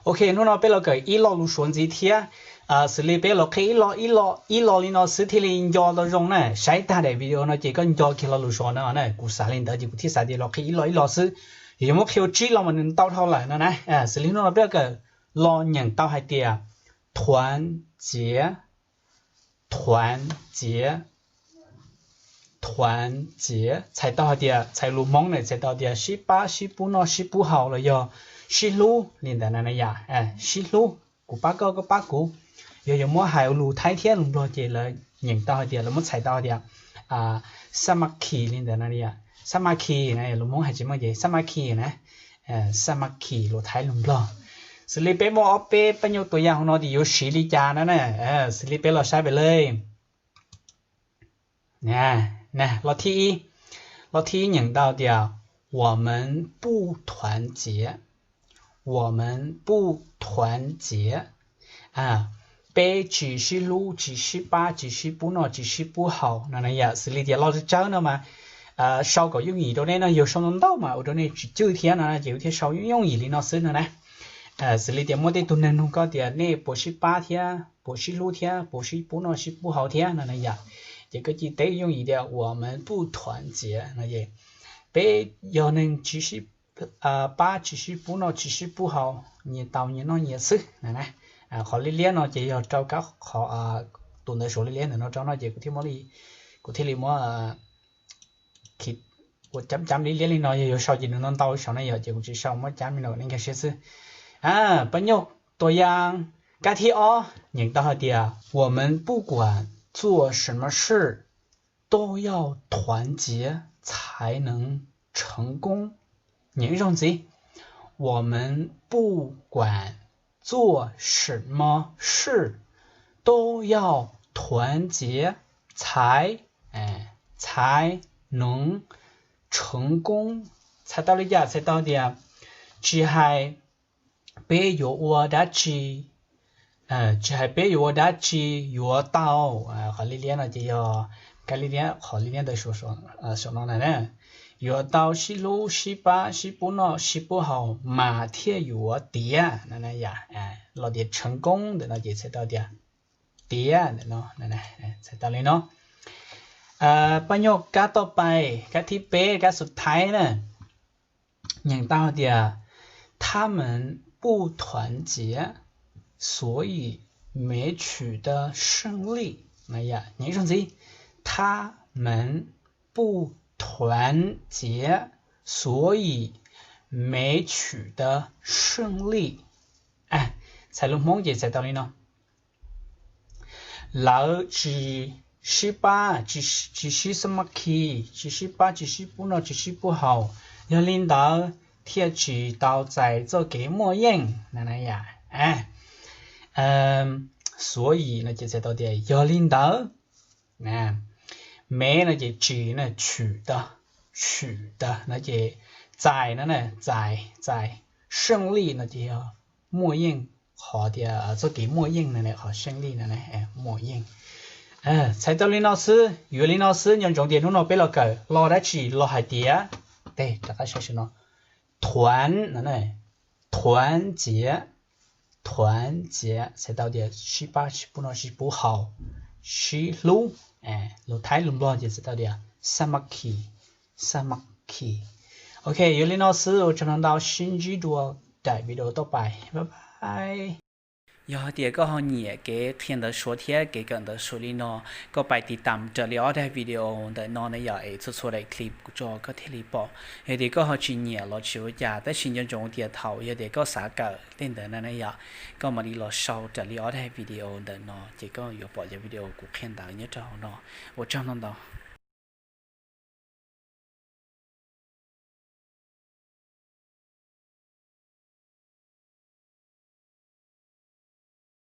Ok, hnub no peb los kawm ib lo lus Suav ntxiv thiab. Xws li peb los qhia ib lo ib lo ib lo li no xwb thiaj li nco tau zoo na. Saib tag daim video no ces koj nco kiag lo lus Suav no na. Kuv xav li ntawd ces kuv thiaj xav tias los qhia ib lo ib lo xwb. Yog yuav muab qhia ua tsib lo mas nws ntau dhau lawm no na. Xws li hnub no peb kawm lo nyeem tau hais tias thuav ciav, thuav ciav, thuav ciav, txhais tau hais tias, txhais lus Hmoob na txhais tau tias sib pab sib pub noj sib pub haus los yog sib hlub li ntawd na yom. Sib hlub, kuv pab koj koj pab kuv. Yog yuav muab hais ua lus Thaib thiab lus Nplog ces lawv nyeem tau hais tias, lawv muab txhais tau hais tias สามัคคี li ntawd no yom. สามัคคี na, lus Hmoob hais tsis meej ces สามัคคี na. สามัคคี lus Thaib lus Nplog. Xws li peb muaj ob peb pab nyuj tuam yam hauv no ces yuav siv li cas no na. Xws li peb los saib pem lej. Lo thib ib, lo thib ib nyeem tau tias 我们不团结, 我们不团结. Peb tsis sib hlub, tsis sib pab, tsis sib pub noj, tsis sib pub haus no na yom. Xws li tias lo tsawg tsawg no mas sau kom yooj yim rau nej no, yog sau ntau ntau mas ua rau nej tsis cwj thiab no ces kuv thiaj sau yooj yooj yim li no xwb no na. Xws li tias muaj tej tug neeg nug koj tias nej puas sib pab thiab, puas sib hlub thiab, puas sib pub noj sib pub haus thiab no na yom, ces koj cia li teb yooj yim tias 我们不团结 no es peb yog neeg tsis sib pab, tsis sib pub noj, tsis sib pub haus, nyias tau nyias noj nyias xwb na. Qhov liab liab no ces yog rau kab, qhov tus ntawd Suav liab liab ntawm no rau no ces kuv thiaj muab li, kuv thiaj li muab ua cab cab liab liab li no, yog yuav sau ces nws ntau ntau saum na yom, ces kuv tsis sau, muab cab li no nej nkag siab xwb. Pab nyuj tuam yam kab thib ob nyeem tau hais tias 我们不管做什么事都要团结才能成功. Nyeem ib zaug ntxiv, 我们不管做什么事都要团结才 才能成功. Txhais tau li cas? Txhais tau tias tsis hais peb yuav ua dab tsi, tsis hais peb yuav ua dab tsi yuav tau, qhov liab liab no ces yog kab liab liab, qhov liab liab ntawd saum no na, yuav tau sib hlub sib pab sib pub noj sib pub haus mas thiaj yuav tiav no yom. Los tias 成功 ntawm no ces txhais tau tias tiav ntawm no, txhais tau li no. Pab nyuj kab toj pais, kab thib peb, kab xub thawj na, nyeem tau tias 他们不团结，所以没取得胜利. Nyeem ib zaug ntxiv, 他们不团结，所以没取得胜利. Txhais lus Hmoob ces txhais tau li no. Lawv tsis sib pab, tsis sib สามัคคี, tsis sib pab, tsis sib pub noj, tsis sib pub haus, yog li ntawd thiaj tsis tau txais txoj kev muaj yeej. 所以 no ces txhais tau tias yog li ntawd. Me no ces tsis, 取得, 取得 no ces txais no, txais, txais. 胜利 no ces yog muaj yeej, qhov tias txoj kev muaj yeej no, qhov 胜利 no, muaj yeej. Txhais tau li no xwb, yuav li no xwb, nco ntsoov tias hnub no peb los kawm lo dab tsi? Los hais tias, tes rov qab saib saum no, 团, 团结, 团结 txhais tau tias sib pab sib pub noj sib pub haus, sib hlub. Lus Thaib lus Nplog ces txhais tau tias สามัคคี, สามัคคี. Ok, yuav li no xwb, ua tsaug ntau, sib ntsib dua daim video toj pais. Bye bye. Yog hais tias koj ho nyiam kev qhia ntawv Suav thiab kev kawm ntawv Suav li no, koj pais tiv tam raws li ob daim video ntawm no na yom, es txhua txhua daim clip kuv tso koj thiaj li pom. Yog tias koj ho tsis nyiam los tsis ua cas, tab sis nco ntsoov tias thaum yog tias koj xav kawm tej ntawd na na yom, koj mam li los sau raws li ob daim video ntawm no ces koj yuav pom cov video kuv qhia ntawv nyob rau hauv no. Ua tsaug ntau ntau.